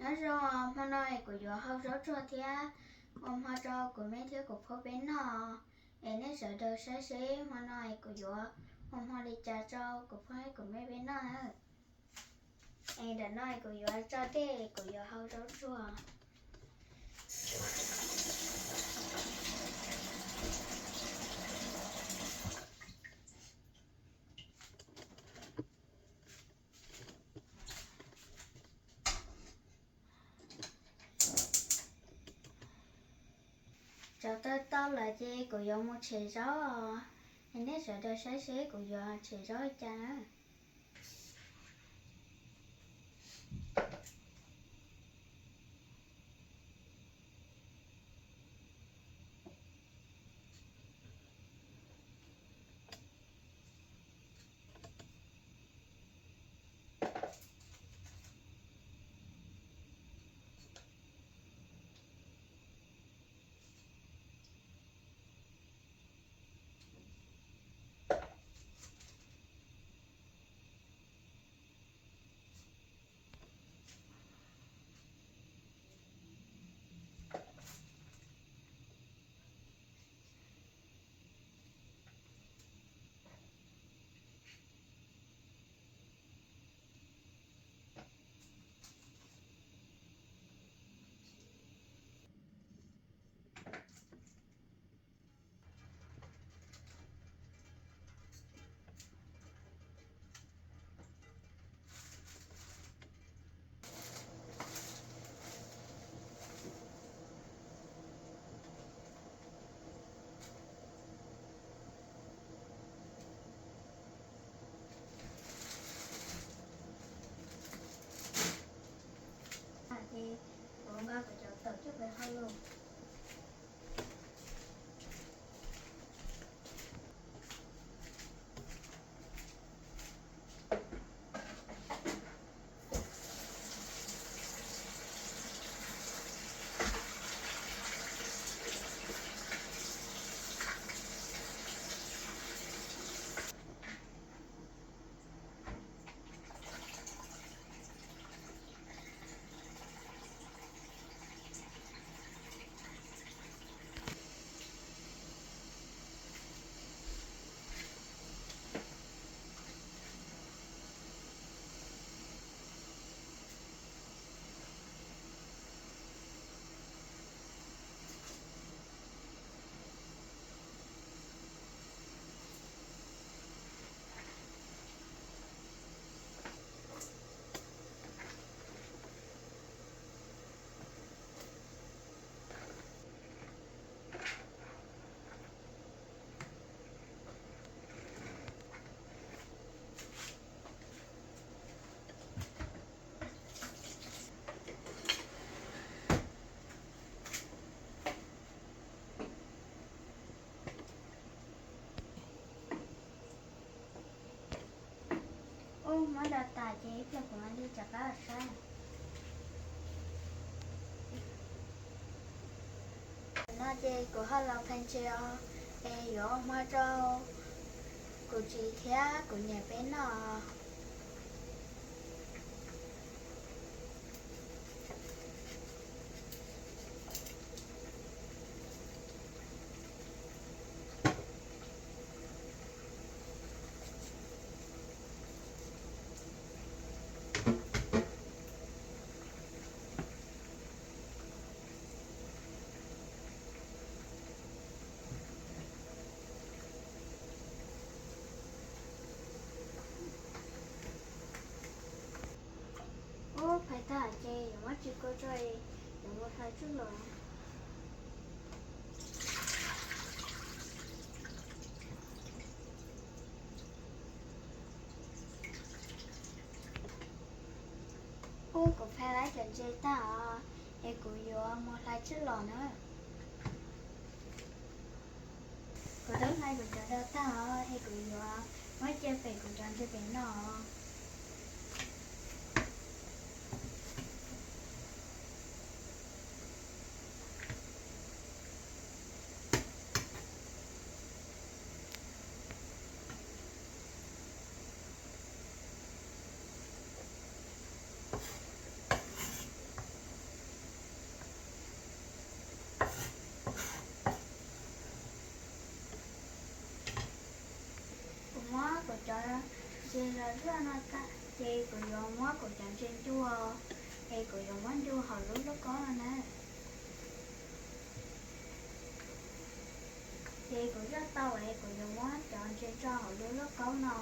Nyob zoo, hmo no es kuv yuav hau zaub tsuag thiab ua hmo rau kuv me thiab kuv phooj ywg peb noj. Es nej sawv daws saib seb hmo no es kuv yuav ua hmo li cas rau kuv phooj ywg kuv me peb noj na. Es ntawm no es kuv yuav tso dej, kuv yuav hau zaub tsuag. Zaub tau tau lawm ces kuv yuav mus tshem zaub os. Es nej sawv daws saib seb kuv yuav tshem zaub li cas na. Ces kuv nqa kuv cov tawm coj pem hauv lawm. Ub, muab do tas ces ib pliag kuv mam li rov qab los saib. No ces kuv ho los phees ntses os, es yuav ua hmo rau kuv txiv thiab kuv niam peb noj. Ub, phais tag ces yuav muab tsis kua tso, yuav mus hlais tsuj lom. Ub, kuv phais lawm cov ntses tag os, es kuv yuav mus hlais tsuj lom na. Kuv twb hlais kuv cov do tag os, es kuv yuav muab cia pem kuv cov ntses pem no. Yog no tag ces kuv yuav muab kuv cov ntses ncua, es kuv yuav muab ncua hauv lub lauj kaub no na. Ces kuv yoj tau es kuv yuav muab cov ntses tso hauv lub lauj kaub no.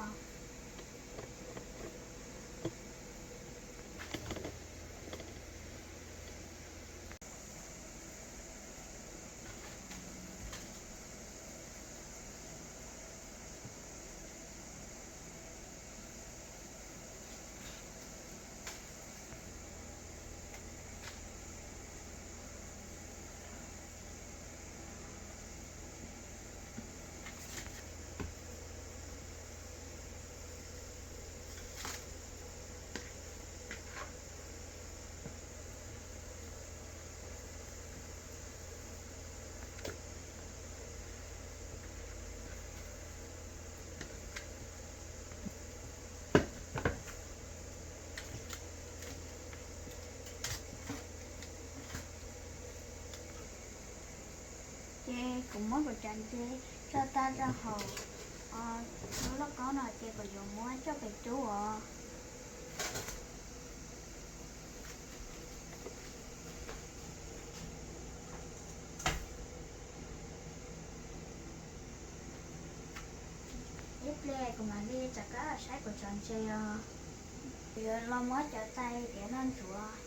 Ces kuv muab kuv cov ntses tso tag rau hauv lub lauj kaub no ces kuv yuav muab coj pem cub os. Ib pliag kuv mam li rov qab saib kuv cov ntses os. Kuv yuav los muab cov tais tiav no ntxuav.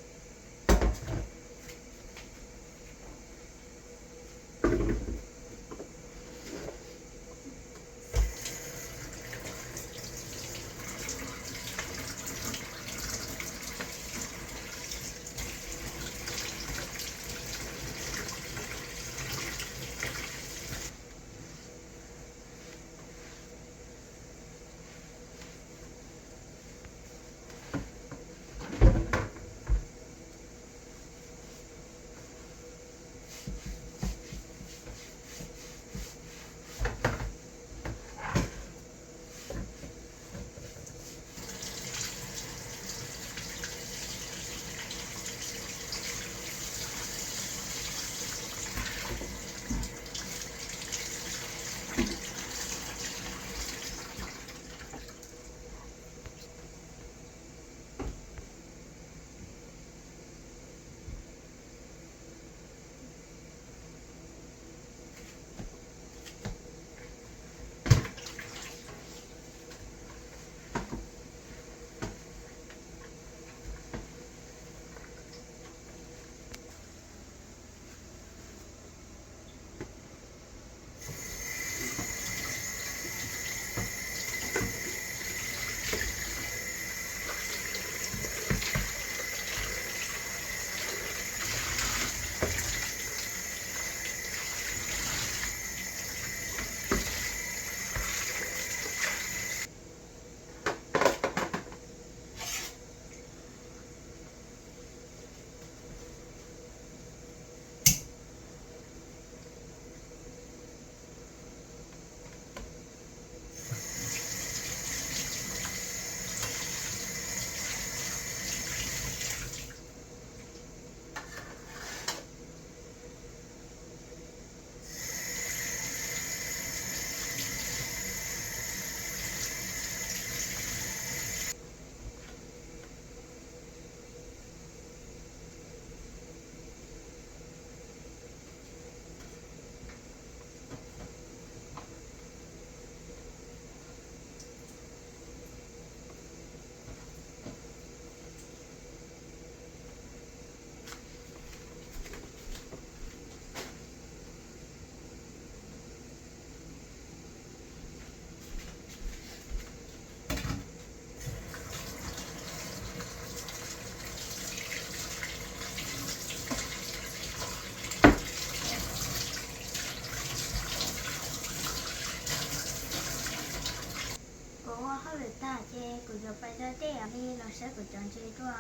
Kuv ua hauj lwm tag ces kuv yuav pais da dej os, li los saib kuv cov ntses dua.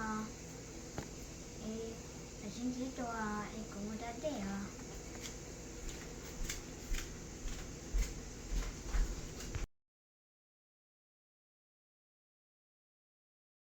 Es pais sib ntsib dua es kuv mus da dej os.